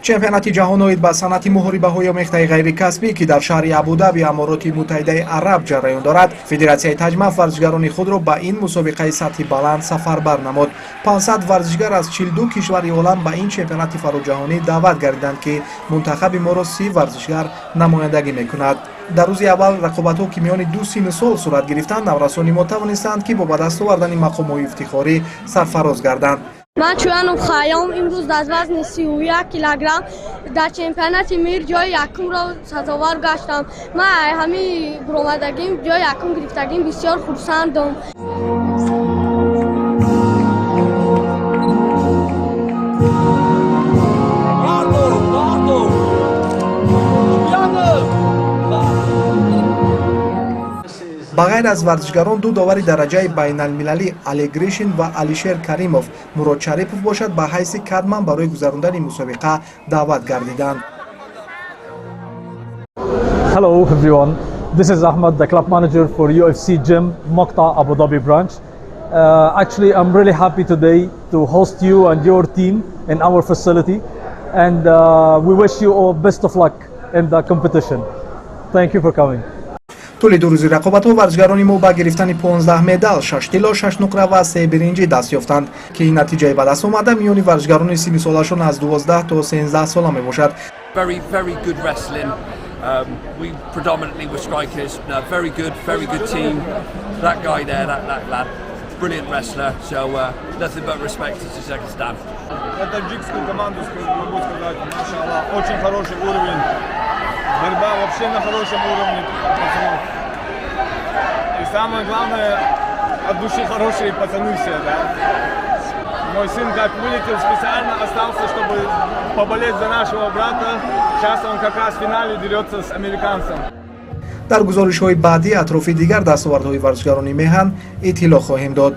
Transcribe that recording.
Чемпионати ҷаҳон оид ба санъати муҳорибаҳои омехтаи ғайрикасбӣ, ки дар шаҳри Абудаби Амороти Муттаҳидаи Араб ҷараён дорад, Федератсияи Таҷмаф варзишгарони худро ба ин мусобиқаи сатҳи баланд сафарбар намуд. 500 варзишгар аз 42 кишвари олам ба ин чемпионати фароҷаҳонӣ даъват гардиданд, ки мунтахаби моро 30 варзишгар намояндагӣ мекунад. Дар рӯзи аввал рақобатҳо, ки миёни ду синну сол сурат гирифтанд, наврасони мо тавонистанд, ки бо ба даст овардани мақомҳои ифтихорӣ сарфароз гарданд. Ман Чӯянов Хайём, имрӯз дар вазни 31 килограмм дар чемпионати мир ҷои якумро сазовор гаштам. Ман ҳамин буромадагим, ҷои якум гирифтагим, бисёр хурсандам. Ба ғайр аз варзишгарон, ду довари дараҷаи байналмилалӣ, Олег Гришин ва Алишер Каримов, Мурод Шарипов бошад, ба ҳайси катман барои гузарондани мусобиқа даъват гардиданд. Hello everyone, this is Ahmed, the club manager for UFC Gym Maqta Abu Dhabi branch. Actually, I'm really happy today to host you and your team in our facility, and we wish you all best of luck in the competition. Thank you for coming. Тӯли 2 рӯзи рақобатҳо варзишгарони мо ба гирифтани 15 медал, шаш тилло, шаш нуқра ва се биринҷӣ даст ёфтанд, ки ин натиҷаи ба даст омада миёни варзишгарони синни солашон аз 12 то 13 сола мебошад. Very, very good wrestling. We predominantly were strikers. No, very good, very good team. That guy there, that lad, brilliant wrestler. So nothing but respect to Tajikistan. Я таджикскую команду могу сказать, машаллах, очень хороший уровень. Борьба вообще на хорошем уровне пацанов. И самое главное, от души хорошие пацаны все, да. Мой сын как вылетел, специально остался, чтобы поболеть за нашего брата. Сейчас он как раз в финале дерется с американцем. Дар гузоришҳои баъдӣ атрофи дигар дастовардҳои варзишгарони меҳан иттилоъ хоҳем дод.